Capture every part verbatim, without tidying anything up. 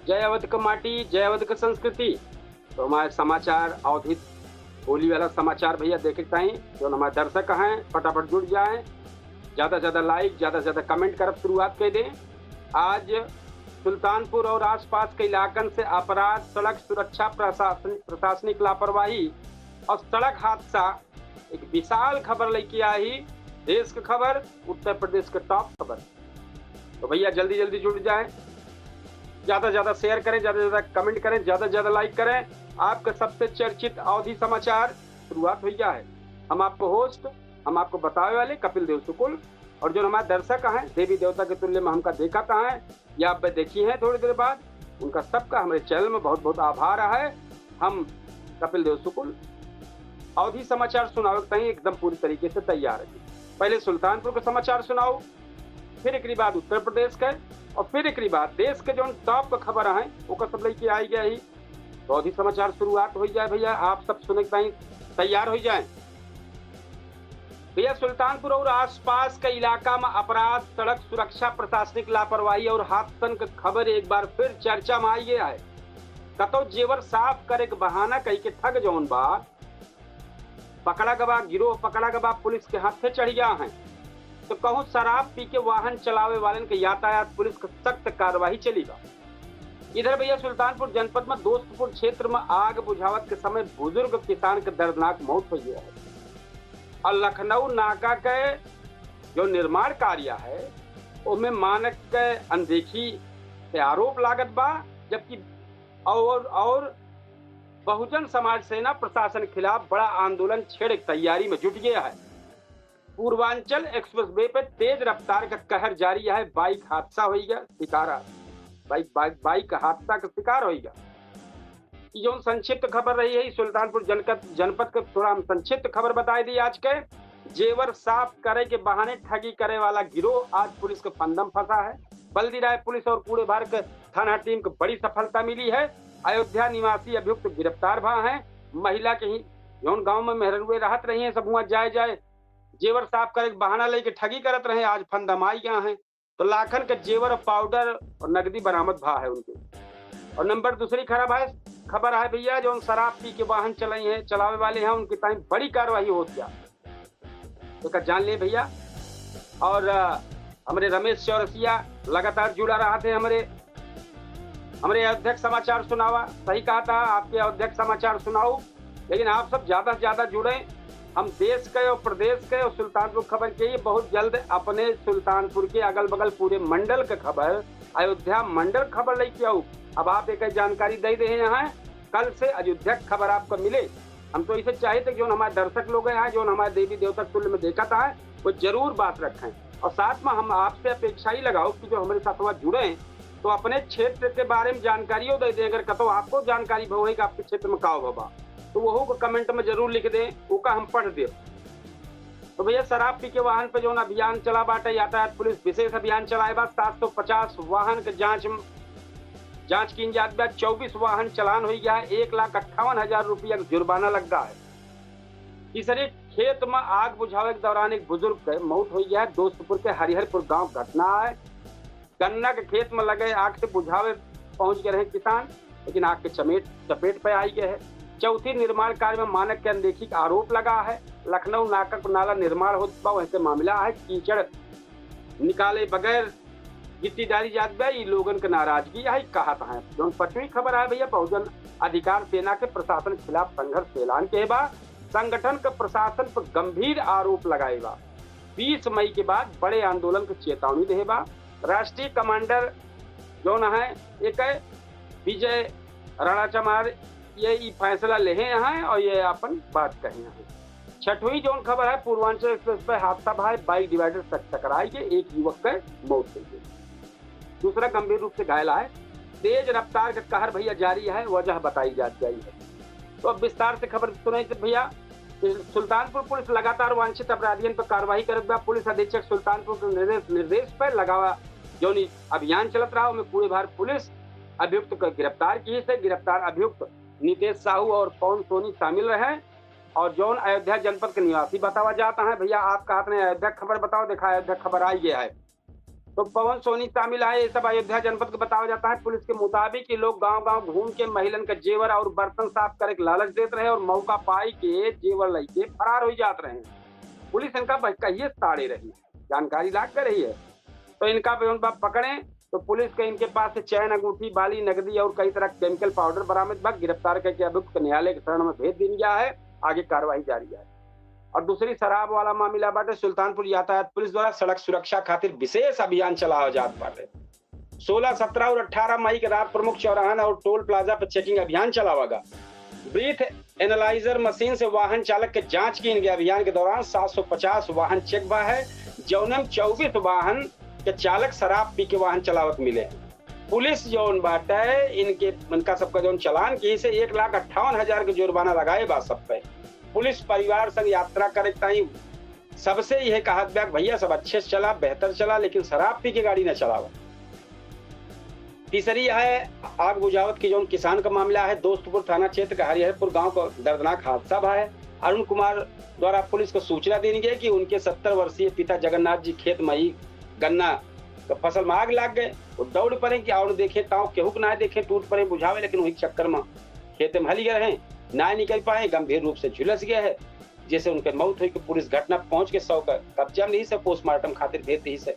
जय अवध क माटी, जय अवध क संस्कृति। तो हमारे समाचार, अवधी बोली वाला समाचार भइया देखे ताई, जौन हमारे दर्शक हैं, फटाफट जुड़ जाएं, ज्यादा से ज्यादा like, ज्यादा से ज्यादा comment करब शुरुआत कर दें। आज सुल्तानपुर और आसपास के इलाकन से अपराध, सड़क सुरक्षा, प्रशासन, प्रशासनिक लापरवाही और सड़क हादसा, एक विशाल खबर लेके आई। देश की खबर, उत्तर प्रदेश के top खबर। तो भइया जल्दी जल्दी जुड़ जाएं, ज्यादा ज्यादा share करें, ज्यादा ज्यादा comment करें, ज्यादा ज्यादा like करें। आपका सबसे चर्चित अवधी समाचार शुरुआत हो गया है। हम आपको host, हम आपको बतावे वाले कपिल देव शुक्ल, और जो हमारे दर्शक हैं, देवी देवता के तुल्य में हमका देखत हैं, या अब देखी हैं थोड़ी देर बाद, उनका सबका हमारे channel में बहुत बहुत आभार है। हम कपिल देव शुक्ल अवधी समाचार सुनावे के ताई एकदम पूरी तरीके से तैयार है। पहले सुल्तानपुर के समाचार सुनाओ, फिर एकरी बाद उत्तर प्रदेश के, और फिर एकरी बाद देश के जौन top के खबर हैं, ओकर सब लेके आई गया ही। तो अवधी समाचार शुरुआत हो जाए भइया, आप सब सुने के ताई तैयार हो जाए। भइया, सुल्तानपुर और आसपास के इलाका में अपराध, सड़क सुरक्षा, प्रशासनिक लापरवाही और हादसन के खबर एक बार फिर चर्चा में आई गया है। कतौ जेवर साफ करे के बहाना कही के ठग जौन बा, पकड़ा गवा, गिरोह पकड़ा गवा, पुलिस के हाथे चढ़ गया है। तो कहूँ शराब पी के वाहन चलावे वालन के यातायात पुलिस के सख्त कार्रवाई चली बा। इधर भइया, सुल्तानपुर जनपद में दोस्तपुर क्षेत्र में आग बुझावत के समय बुजुर्ग किसान के दर्दनाक मौत हो गया है। और लखनऊ नाका के जो निर्माण कार्य है, ओमे मानक के अनदेखी के आरोप लागत बा, जबकि और, और बहुजन समाज सेना प्रशासन खिलाफ बड़ा आंदोलन छेड़े के तैयारी में जुट गया है। पूर्वांचल एक्सप्रेसवे पे तेज रफ्तार का कहर जारी है। बाइक हादसा होइगा, शिकार, बाइक, बाइक, बाइक हादसा का शिकार होइगा। ई जौन संक्षिप्त खबर रही है, ई सुल्तानपुर जनपद, जनपद के थोड़ा हम संक्षिप्त खबर बताई दी आज के। जेवर साफ करे के बहाने ठगी करे वाला गिरोह आज पुलिस के फंदा में फंसा है। बल्दीराय पुलिस और कूड़े भार के थाना टीम के बड़ी सफलता मिली है। अयोध्या निवासी अभियुक्त गिरफ्तार भा हैं। महिला के ही जौन गांव में मेहररुए रहत रही हैं, सब हुआं जाए जाए जेवर साफ करे के बहाना लेके ठगी करत रहे, आज फंदा में आई गया हैं। तो लाखन के जेवर और पाउडर और नगदी बरामद भा है उनके। और नंबर दूसरी खराब है, खबर है भइया, जौन शराब पी के वाहन चलाई हैं, चलावे वाले हैं, उनके ताई बड़ी कार्रवाई होत जा। तो का जान ले भइया। और, अ, हमरे रमेश चौरसिया लगातार जुड़ा रहत हैं हमरे, हमरे अयोध्या के समाचार सुनावा। सही कहा था, आपके अयोध्या के समाचार सुनाओ, लेकिन आप सब ज्यादा से ज्यादा जुड़े। हम देश के और प्रदेश के और सुल्तानपुर खबर के ही बहुत जल्द अपने सुल्तानपुर के अगल बगल पूरे मंडल के खबर, अयोध्या मंडल खबर लेके आऊ। अब आप एक जानकारी दे दे हैं, कल से अयोध्या के खबर आपको मिले। हम तो इसे चाहित है कि जौन हमारे दर्शक लोग हैं, जौन हमारे देवी देवता तुल्य में देखत हैं, वो जरूर बात रखें। और साथ में हम आपसे अपेक्षा ही लगाओ कि जो हमरे साथ वहाँ जुड़े हैं, तो अपने क्षेत्र के बारे में जानकारियों दे दें। अगर कतौ आपको जानकारी भव है कि आपके क्षेत्र में का भवा, तो वहू को comment में जरूर लिख दें, ओका हम पढ़ देब। तो भइया, शराब पी के वाहन पे जौन अभियान चला बाटे, यातायात पुलिस विशेष अभियान चलाए बा। सात सौ पचास वाहन के जांच, जांच कीन जात बा। चउबीस वाहन चलान होइ गया है, एक लाख अट्ठावन हजार रुपया के जुर्माना लग गया है। तीसरे खेत में आग बुझावे के दौरान एक बुजुर्ग के मौत होइ गया है, दोस्तपुर के हरिहरपुर गांव घटना है। गन्ना के खेत में लगे आग से बुझावे पहुंच गए रहे किसान, लेकिन आग के चमेट, चपेट पे आई गए है। चौथी, निर्माण कार्य में मानक के अनदेखी का आरोप लगा है। लखनऊ नाका पर नाला निर्माण होत बा, वहीं से मामला है, कीचड़ निकाले बगैर गिट्टी डाली जात बा, ई लोगन के नाराजगी है, कहत हैं। जौन पचवीं खबर है भइया, बहुजन अधिकार सेना के प्रशासन खिलाफ संघर्ष के ऐलान के बा, संगठन के प्रशासन पर गंभीर आरोप लगाए बा। बीस मई के बाद बड़े आंदोलन के चेतावनी देहे बा। राष्ट्रीय कमांडर जौन है, एक है विजय राणाचमार, ये ई फैसला लेहे हैं और ये अपन बात कहे हैं। छठवीं जौन खबर है, पूर्वांचल एक्सप्रेस पे हादसा भा है, बाइक डिवाइडर से टकराई के एक युवक के मौत हो गई, दूसरा गंभीर रूप से घायल है। तेज रफ्तार का कहर भइया जारी है, वजह बताई जात जाई है। तो अब विस्तार से खबर सुनाई तो भइया, सुल्तानपुर पुलिस लगातार वांछित अपराधियन पर कार्रवाई करत बा। पुलिस अधीक्षक सुल्तानपुर के निर्देश, निर्देश पर लगावा जौन ई अभियान चलत रहा, ओमे कूड़े भार पुलिस अभियुक्त को गिरफ्तार की से। गिरफ्तार अभियुक्त नितेश साहू और पवन सोनी शामिल रहे और जौन अयोध्या जनपद के निवासी बतावा जाता है। भइया, आप कहत रहे अयोध्या खबर बताओ, देखा अयोध्या खबर आई गया है। तो पवन सोनी शामिल है, ये सब अयोध्या जनपद के बतावा जाता है। पुलिस के मुताबिक ये लोग गांव-गांव घूम के महिलन का जेवर और बर्तन साफ करे के लालच देत रहे और मौका पाई के जेवर लइके फरार होइ जात रहे। पुलिस इनका बहकाइए ताड़े रही, जानकारी लाग के रही है। तो इनका जौन बा पकड़े, तो पुलिस के इनके पास से चैन, अंगूठी, बाली, नगदी और कई तरह के chemical powder बरामद बा। गिरफ्तार करके अभियुक्त न्यायालय के शरण में भेज दीन गया है, आगे कार्रवाई जारी है। और दूसरी शराब वाला मामला बाटे, सुल्तानपुर यातायात पुलिस द्वारा सड़क सुरक्षा खातिर विशेष अभियान चलावा जात बाटे। सोलह, सत्रह और अठारह मई के रात प्रमुख चौराहन और टोल प्लाजा पर checking अभियान चलावा गा। Breath analyzer मशीन से वाहन चालक के जांच कीन गए। अभियान के दौरान सात सौ पचास वाहन check भा है, जौने में चउबीस वाहन के चालक शराब पी के वाहन चलावत मिले। पुलिस जौन बाटे, इनके, इनका सबका जौन चालान किहिस एक लाख अट्ठावन हजार के जुर्माना लगाए बा सब पे। पुलिस परिवार संग यात्रा करे के ताईं सबसे यह कहत बा कि भैया, सब अच्छे से चला, बेहतर चला, लेकिन शराब पी के गाड़ी न चलावा। तीसरी है आग बुझावत की जौन किसान का मामला है, दोस्तपुर थाना क्षेत्र का हरिहरपुर गांव का दर्दनाक हादसा भा है। अरुण कुमार द्वारा पुलिस को सूचना दीन गई कि उनके सत्तर वर्षीय पिता जगन्नाथ जी खेत में ही गन्ना का फसल में आग लाग गए। वो दौड़ पड़े कि और देखे, ताव केहू के ना देखे, टूट पड़े बुझावे, लेकिन वही चक्कर में खेते में हली गए हैं, ना निकल पाए, गंभीर रूप से झुलस गए हैं, जैसे उनके मौत हुई कि पुलिस घटना पहुंच के शव का कब्जा में रही से, postmortem खातिर भेज दी से।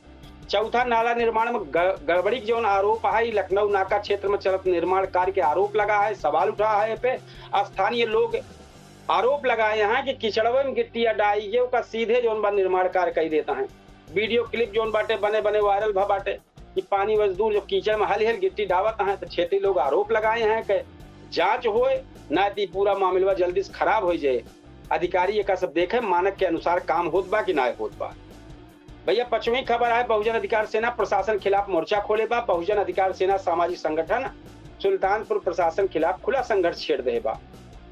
चौथा, नाला निर्माण में ग-, गड़बड़ी के जौन आरोप है, लखनऊ नाका क्षेत्र में चलत निर्माण कार्य के आरोप लगा है, सवाल उठा है पे। स्थानीय लोग आरोप लगाए हैं कि कीचड़वे में गिट्टी या डाई के ओका सीधे जौन बा निर्माण कार्य कई देता है। Video clip जौन बाटे बने बने viral भा बाटे कि पानी मजदूर जो कीचड़ में हल हल गिट्टी डावत हैं, तो क्षेत्रीय लोग आरोप लगाए हैं कि जांच होए, ना तो ई पूरा मामला जल्दी से खराब हो जाए। अधिकारी एका सब देखे, मानक के अनुसार काम होत बा कि ना होत बा। भैया, पांचवी खबर है, बहुजन अधिकार सेना प्रशासन खिलाफ मोर्चा खोले बा। बहुजन अधिकार सेना सामाजिक संगठन सुल्तानपुर प्रशासन खिलाफ खुला संघर्ष छेड़ दे बा,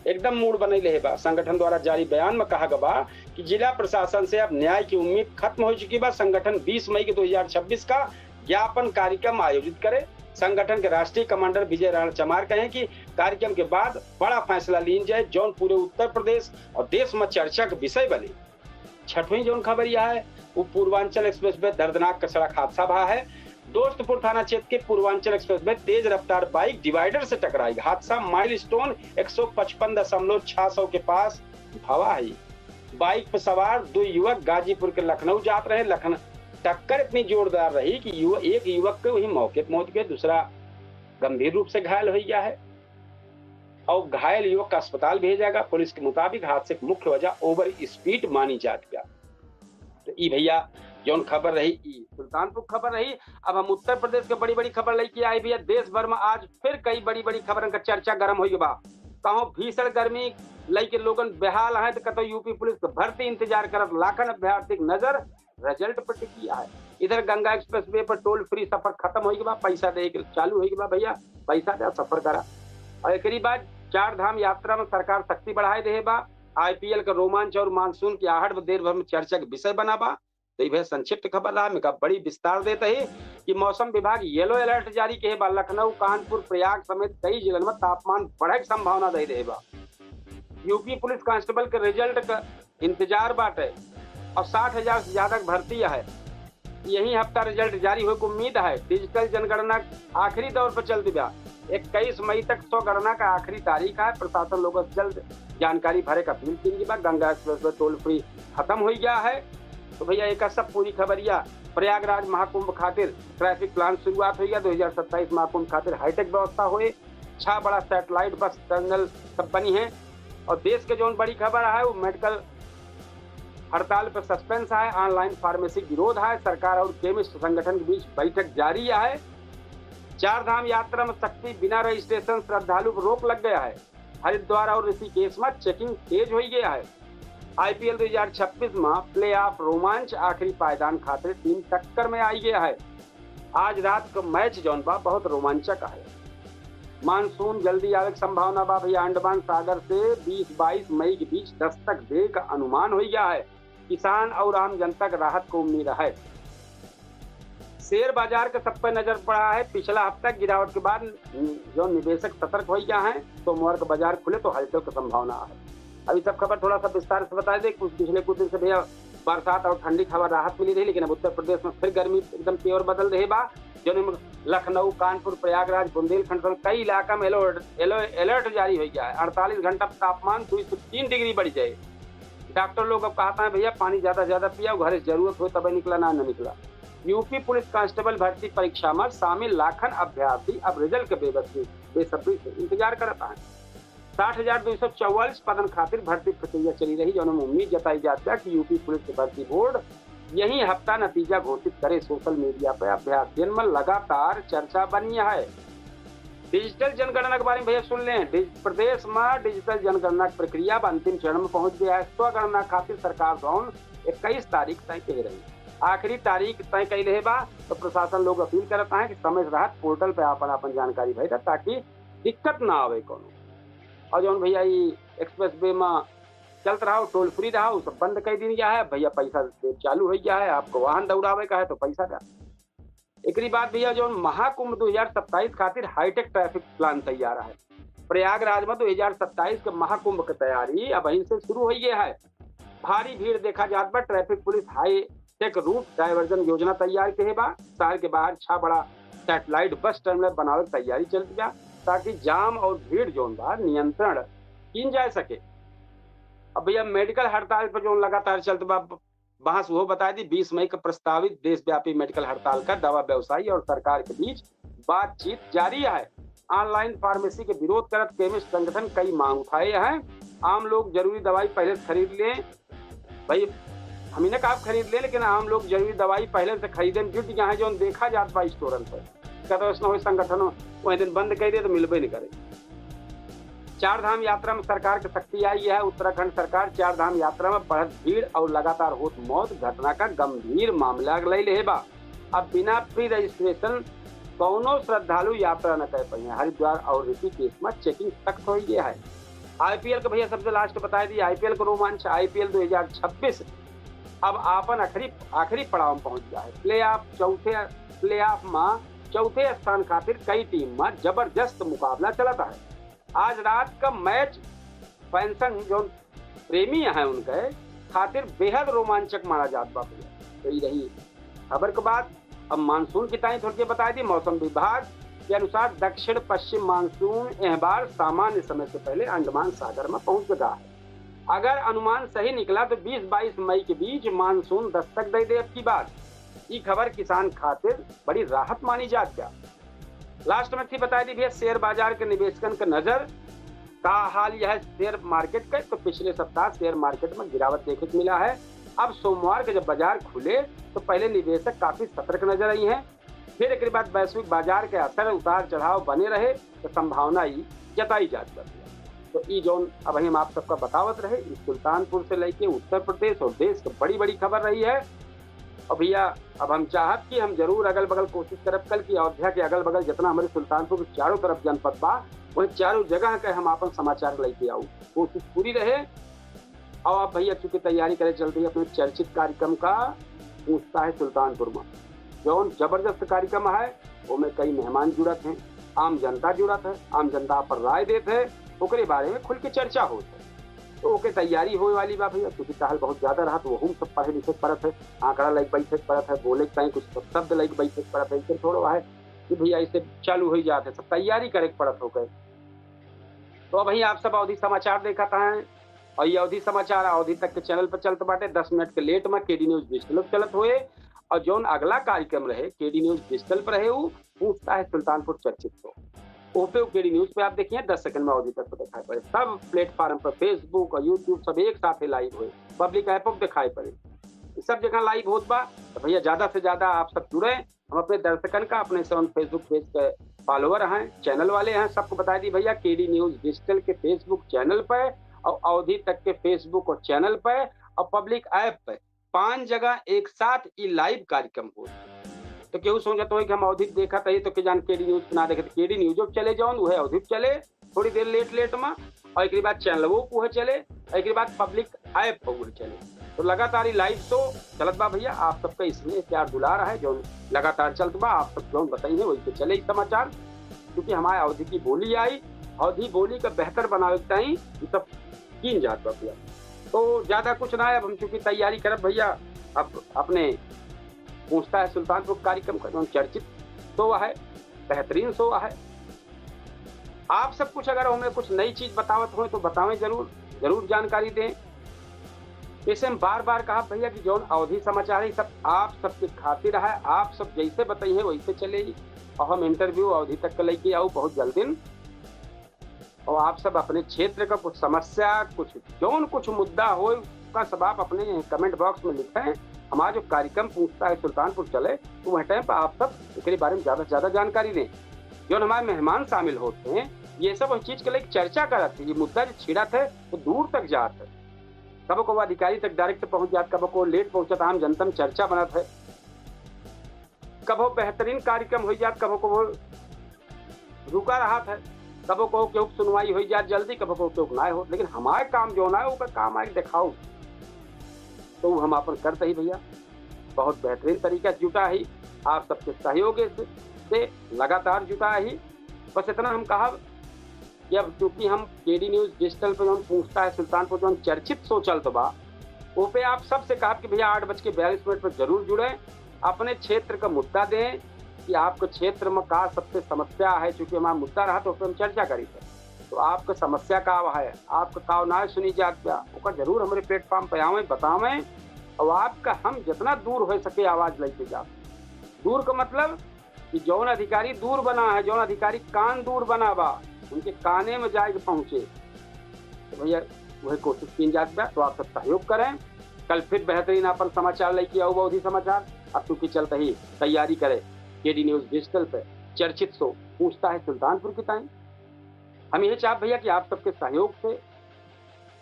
एकदम मूड़ बनैले बा। संगठन द्वारा जारी बयान में कहा गवा कि जिला प्रशासन से अब न्याय की उम्मीद खत्म हो चुकी बा। संगठन बीस मई के दो हज़ार छब्बीस का ज्ञापन कार्यक्रम आयोजित करे। संगठन के राष्ट्रीय कमांडर विजय राणा चमार कहे कि कार्यक्रम के बाद बड़ा फैसला लीन जाए, जौन पूरे उत्तर प्रदेश और देश में चर्चा के विषय बने। छठवीं जौन खबर यह है, वो पूर्वांचल एक्सप्रेस वे दर्दनाक सड़क हादसा भा है। दोस्तपुर थाना क्षेत्र के पूर्वांचल एक्सप्रेस वे तेज रफ्तार बाइक डिवाइडर से टकराई। हादसा माइलस्टोन एक सौ पचपन दशमलव छह सौ के पास भवा है। बाइक पर सवार दो युवक गाजीपुर के लखनऊ जात रहे। लखन-, टक्कर इतनी जोरदार रही कि युव-, एक युवक के वही मौके पर मौत के, दूसरा गंभीर रूप से घायल हो गया है और घायल युवक का अस्पताल भेजा गया। पुलिस के मुताबिक हादसे की मुख्य वजह ओवर स्पीड मानी जात गया। तो ई भैया जौन खबर रही, ई सुल्तानपुर खबर रही। अब हम उत्तर प्रदेश के बड़ी बड़ी खबर लेके आए भैया। देश भर में आज फिर कई बड़ी बड़ी खबरन का चर्चा गरम हो बा। कहो भीषण गर्मी लेके लोगन बेहाल हैं, तो कतो यूपी पुलिस के भर्ती इंतजार करत लाखन अभ्यर्थी की नजर रिजल्ट पर टिकी है। इधर गंगा एक्सप्रेस वे पर टोल फ्री सफर खत्म हो गया, पैसा दे के चालू हो गया भैया, पैसा दे सफर करा। और एकरी बाद चार धाम यात्रा में सरकार सख्ती बढ़ाए दे बा। आईपीएल का रोमांच और मानसून की आहट में देर भर में चर्चा के विषय बना बा। तो ये भैया संक्षिप्त खबर रहा, मैं का बड़ी विस्तार देते ही कि मौसम विभाग येलो अलर्ट जारी किहे बा। लखनऊ, कानपुर, प्रयाग समेत कई जिलन में तापमान बढ़े की संभावना दे रहे बा। यूपी पुलिस कांस्टेबल के रिजल्ट का इंतजार बाटे और साठ हजार से ज्यादा के भर्ती है। यही हफ्ता रिजल्ट जारी होए के उम्मीद है। डिजिटल जनगणना आखिरी दौर पर चल दिया। इक्कीस मई तक सौ गणना का आखिरी तारीख है। प्रशासन लोगों से जल्द जानकारी भरे का अपील की बा। गंगा एक्सप्रेस वे टोल फ्री खत्म हो गया है। तो भैया, एक सब पूरी खबरिया। प्रयागराज महाकुंभ खातिर ट्रैफिक प्लान शुरुआत हो गया। दो हज़ार सत्ताईस महाकुंभ खातिर हाईटेक व्यवस्था होए। छह बड़ा सैटेलाइट बस टर्मिनल सब बनी है। और देश के जौन बड़ी खबर है, वो मेडिकल हड़ताल पर सस्पेंस है, ऑनलाइन फार्मेसी विरोध है, सरकार और केमिस्ट संगठन के बीच बैठक जारी है। चार धाम यात्रा में सख्ती, बिना रजिस्ट्रेशन श्रद्धालु पर रोक लग गया है। हरिद्वार और ऋषिकेश में चेकिंग तेज हो गया है। आईपीएल दो हज़ार छब्बीस में प्लेऑफ रोमांच, आखिरी पायदान खातिर टीम टक्कर में आई गया है। आज रात का मैच जौन बा बहुत रोमांचक है। मानसून जल्दी आवे की संभावना बा भैया। अंडमान सागर से बीस बाईस मई के बीच दस्तक दे का अनुमान हो गया है। किसान और आम जनता के राहत को उम्मीद है। शेयर बाजार के सब पे नजर पड़ा है। पिछला हफ्ता गिरावट के बाद जो निवेशक सतर्क हो गया है, सोमवार का बाजार खुले तो हलचल की संभावना है। अभी सब खबर थोड़ा सा विस्तार से बता दें। कुछ पिछले कुछ दिन से भैया बरसात और ठंडी के हवा राहत मिली रही, लेकिन अब उत्तर प्रदेश में फिर गर्मी एकदम तेवर बदल रहे बा, जौन में लखनऊ, कानपुर, प्रयागराज, बुंदेलखंड समेत कई इलाका में अलर्ट, अलर्ट जारी हो गया है। अड़तालीस घंटा में तापमान दो से तीन डिग्री बढ़ जाए। डॉक्टर लोग अब कहता है, भैया, पानी ज्यादा से ज्यादा पिया, घर से जरूरत हो तबे निकला, ना, ना निकला। यूपी पुलिस कांस्टेबल भर्ती परीक्षा में शामिल लाखन अभ्यर्थी अब रिजल्ट के बेबसी, बेसब्री से इंतजार करता है। साठ हजार दो सौ चौवालीस पदन खातिर भर्ती प्रक्रिया चली रही, जौन में उम्मीद जताई जात बा कि यूपी पुलिस भर्ती बोर्ड यही हफ्ता नतीजा घोषित करे। सोशल मीडिया पे अभ्यर्थियन में लगातार चर्चा बनी है। डिजिटल जनगणना के बारे में भैया सुन लें। डिज-, प्रदेश में डिजिटल जनगणना की प्रक्रिया अब अंतिम चरण में पहुंच गया है। स्वगणना खातिर सरकार द्वारा इक्कीस तारीख तय कह रही, आखिरी तारीख तय कैले बा। तो प्रशासन लोग अपील करता है कि समय से रहत पोर्टल पे आपन आपन जानकारी भेजा, ताकि दिक्कत ना आवे कोनो। और जौन भैया ई एक्सप्रेस वे में चलत रहा, टोल फ्री रहा, उ सब बंद कर दीन गया है। भैया पैसा दे चालू हो गया है, आपको वाहन दौड़ावे का है तो पैसा द्या। एकरी बाद भैया जौन महाकुंभ दो हजार सत्ताईस खातिर हाईटेक ट्रैफिक प्लान तैयार है। प्रयागराज में दो हजार सत्ताईस के महाकुंभ के तैयारी अब यहीं से शुरू हो गया है। भारी भीड़ देखा जात बा। ट्रैफिक पुलिस हाई टेक रूट डायवर्जन योजना तैयार के बा। शहर के बाहर छह बड़ा सैटेलाइट बस टर्मिनल बनावे के तैयारी चलत बा, ताकि जाम और भीड़ जौन बा नियंत्रण कीन जा सके। अब भैया मेडिकल हड़ताल पर जौन लगातार चलत बा बहस, वो बता दी, बीस मई का प्रस्तावित देशव्यापी मेडिकल हड़ताल का दवा व्यवसायी और सरकार के बीच बातचीत जारी है। ऑनलाइन फार्मेसी के विरोध करत केमिस्ट संगठन कई मांग उठाए हैं। आम लोग जरूरी दवाई पहले से खरीद लें। भाई, हम इन्हें कहा खरीद लें, लेकिन आम लोग जरूरी दवाई पहले से खरीदे में जुट गया है, जौन देखा जात बा स्टोरन पर। का तो ऐसा हो संगठन वही दिन बंद कर दे तो मिलबे नहीं करे। चार धाम यात्रा में सरकार के सख्ती आई है। उत्तराखंड सरकार चार धाम यात्रा में बढ़त भीड़ और लगातार होत मौत घटना का गंभीर मामला ले ले बा। अब बिना प्री रजिस्ट्रेशन कौनो श्रद्धालु यात्रा न कर पाए। हरिद्वार और ऋषिकेश में चेकिंग सख्त हो गया है। आईपीएल का भैया सबसे लास्ट बता दी, आईपीएल का रोमांच, आईपीएल दो हज़ार छब्बीस अब आपन आखिरी, आखिरी पड़ाव में पहुंच गया है। प्लेऑफ चौथे, प्लेऑफ में चौथे स्थान खातिर कई टीम में जबरदस्त मुकाबला चलत है। आज रात का मैच फैंसन जौन प्रेमी हैं उनके खातिर बेहद रोमांचक माना जात बा भैया। तो ई रही खबर के बाद। अब मानसून की ताई थोड़ी बता दी, मौसम विभाग के अनुसार दक्षिण पश्चिम मानसून एह बार सामान्य समय से पहले अंडमान सागर में पहुंच गया है। अगर अनुमान सही निकला तो बीस बाईस मई के बीच मानसून दस्तक दे दे अब की बार। ई खबर किसान खातिर बड़ी राहत मानी जात बा। लास्ट में थी बता दी भैया, शेयर बाजार के निवेशकन के नजर का हाल यह शेयर मार्केट के, तो पिछले सप्ताह शेयर मार्केट में गिरावट देखे के मिला है। अब सोमवार के जब बाजार खुले तो पहले निवेशक काफी सतर्क नजर आई हैं, फिर एक बाद वैश्विक बाजार के असर उतार चढ़ाव बने रहे तो संभावना ही जताई जात बा। तो ई जौन अब हम आप सबका बतावत रहे, ई सुल्तानपुर से लेके उत्तर प्रदेश और देश के बड़ी बड़ी खबर रही है। और भैया, अब हम चाहब कि हम जरूर अगल बगल कोशिश करब कल कि अयोध्या के अगल बगल जितना हमारे सुल्तानपुर के चारों तरफ जनपद बा, वही चारों जगह के हम आपन समाचार लेके आऊ, कोशिश पूरी रहे। और अब भैया चूंकि तैयारी करे चल रही अपने चर्चित कार्यक्रम का, पूछता है सुल्तानपुर में, जौन जबरदस्त कार्यक्रम है, ओमे कई मेहमान जुड़त हैं, आम जनता जुड़त है, आम जनता पर राय देत है, ओकरे बारे में खुल के चर्चा होत है। तो ओके तैयारी होए वाली बा भैया, क्योंकि टहल बहुत ज्यादा रहत, वहू में सब पढ़े लिखे के पड़त है, आंकड़ा लइके बैठे के पड़त है, बोले के ताई कुछ शब्द लइके बैठे के पड़त है, ऐसे थोड़ो है कि भैया ऐसे चालू हो जात है, सब तैयारी करे के पड़त हो गए। तो अब भैया आप सब अवधी समाचार देखत हैं और ये अवधी समाचार अवधी तक के चैनल पर चलत बाटे, दस मिनट के लेट में केडी न्यूज डिजिटल पर चलत हुए। और जौन अगला कार्यक्रम रहे केडी न्यूज डिजिटल पर रहे, वो पूछता है सुल्तानपुर चर्चित को, ओपे केडी न्यूज पे आप देखिए, दस सेकंड में अवधी तक को दिखाई पड़े। सब प्लेटफॉर्म पर, Facebook और YouTube, सब एक साथ ही लाइव हुए, पब्लिक ऐप पर दिखाई पड़े, सब जगह लाइव होत बा। तो भैया ज्यादा से ज्यादा आप सब जुड़े, हम अपने दर्शकन का अपने सेवन Facebook पेज के फॉलोअर हैं, चैनल वाले हैं, सबको बता दी भैया, केडी न्यूज डिजिटल के Facebook चैनल पे और अवधी तक के Facebook और चैनल पे और पब्लिक ऐप पे पांच जगह एक साथ ई लाइव कार्यक्रम हो। तो केहू सोचत होई कि हम अवधी देखत हई तो के जान केडी न्यूज ना देखत, केडी न्यूजो चले जौन उहे अवधी चले, थोड़ी देर लेट लेट में, और एक बाद चैनलवो उहे चले, और एक बाद पब्लिक ऐप पर उहे चले। तो लगातार ई लाइव शो चलत बा भैया, आप सबका इसमें प्यार दुलार है, जौन लगातार चलत बा, आप सब जौन बताई है वही पे चले ई समाचार, क्योंकि हमारे अवधी की बोली आई, अवधी बोली का बेहतर बनावे के ताई ई सब कीन जात बा भैया। तो ज्यादा कुछ ना है, अब हम चूंकि तैयारी करब भैया, अब अपने पूछता है सुल्तानपुर कार्यक्रम का जो चर्चित शो है, बेहतरीन शो है, आप सब कुछ अगर हमें कुछ नई चीज बतावत हो तो बतावें जरूर, जरूर जानकारी दें। जैसे हम बार बार कहा भैया कि जौन अवधी समाचार है, सब आप सबके खातिर है, आप सब जैसे बताइए वैसे चले, और हम इंटरव्यू अवधी तक के लेके आऊ बहुत जल्दी। और आप सब अपने क्षेत्र का कुछ समस्या, कुछ जौन कुछ मुद्दा हो, का सब आप अपने कमेंट बॉक्स में लिखें। हमारा जो कार्यक्रम पूछता है सुल्तानपुर चले, तो वह टाइम पर आप सब एकरे बारे में ज्यादा से ज्यादा जानकारी दें। जौन हमारे मेहमान शामिल होते हैं, ये सब उस चीज के लिए चर्चा करत है, ये मुद्दा जो छिड़त है, वो दूर तक जात है, कबो को अधिकारी तक डायरेक्ट पहुंच जात, कबो को लेट पहुंचत, आम जनता में चर्चा बनत है, कबो बेहतरीन कार्यक्रम हो जात, कबो को वो रुका रहत है, कबो को केहू सुनवाई हो जात जल्दी, कबो को केहू ना हो, लेकिन हमारे काम जो ना है, ओकर काम आए दिखाओ, तो हम अपन करते ही भैया बहुत बेहतरीन तरीका से जुटा ही, आप सबके सहयोग से, से लगातार जुटा ही। बस इतना हम कहब कि अब चूंकि हम केडी न्यूज डिजिटल पे जौन पूछता है सुल्तानपुर जौन चर्चित शो चलत बा, वो पे आप सबसे कहब कि भैया आठ बज के बयालीस मिनट पर जरूर जुड़े, अपने क्षेत्र का मुद्दा दें कि आपके क्षेत्र में का सबसे समस्या है, चूंकि हमारा मुद्दा रहा तो उस पर हम चर्चा करी थे। तो आपका समस्या का है, आपका का ना सुनी जात बा, ओकर जरूर हमारे प्लेटफॉर्म पे आवें, बतावें, और आपका हम जितना दूर हो सके आवाज लेके जाब। दूर का मतलब कि जौन अधिकारी दूर बना है, जौन अधिकारी कान दूर बना बा, उनके काने में जाए के पहुंचे। तो भैया वही कोशिश की जात बा, तो आप सब सहयोग करें। कल फिर बेहतरीन अपन समाचार लेके आऊ, अवधी समाचार। अब चूंकि चलते ही तैयारी करे केडी न्यूज डिजिटल पे चर्चित शो पूछता है सुल्तानपुर की ताई। हम यही चाहब भैया कि आप सबके सहयोग से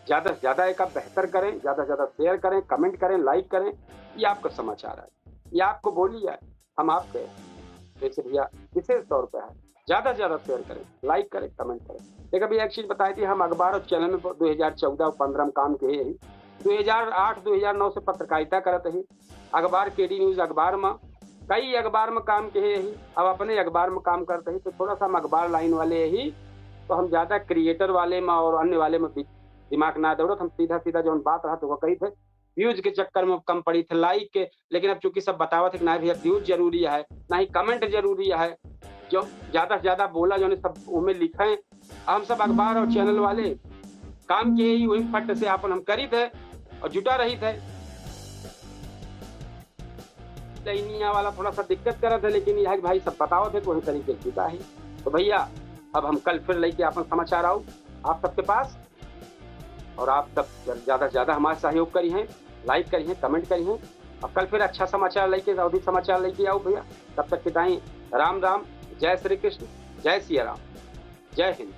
ज्यादा से ज्यादा एक आप बेहतर करें, ज्यादा से ज्यादा शेयर करें, कमेंट करें, लाइक करें। ये आपका समाचार है, ये आपको बोली है, हम आपके जैसे भैया विशेष तौर पे है, ज्यादा से ज्यादा शेयर करें, लाइक करें, कमेंट करें। देखा भैया एक चीज बताई थी, हम अखबार और चैनल में दो हजार चौदह और पन्द्रह में काम किए ही, दो हजार आठ दो हजार नौ से पत्रकारिता करत ही, अखबार केडी न्यूज अखबार में, कई अखबार में काम किए ही, अब अपने अखबार में काम करते ही, तो थोड़ा सा हम अखबार लाइन वाले ही, तो हम ज्यादा क्रिएटर वाले में और अन्य वाले में दि-, दिमाग ना दौड़त, हम सीधा सीधा जौन बात रहा तो वो कही थे, व्यूज के चक्कर में कम पड़ी थे, लाइक के। लेकिन अब चूंकि सब बतावत है कि ना भैया व्यूज जरूरी है, ना ही कमेंट जरूरी है, जो ज्यादा से ज्यादा बोला जो सब उनमें लिखे। हम सब अखबार और चैनल वाले काम के ही वही फट से अपन हम करी थे और जुटा रही थे। लाइनिया वाला थोड़ा सा दिक्कत करत है, लेकिन यह भाई सब बतावत है तो वही तरीके से जुटा है। तो भैया अब हम कल फिर लेके अपन समाचार आऊ आप सबके पास, और आप सब ज्यादा से ज्यादा हमारा सहयोग करी हैं, लाइक करी हैं, कमेंट करी हैं। अब कल फिर अच्छा समाचार लेके, अवधी समाचार लेके आऊ भैया। तब तक के ताई राम राम, जय श्री कृष्ण, जय सिया राम, जय हिंद।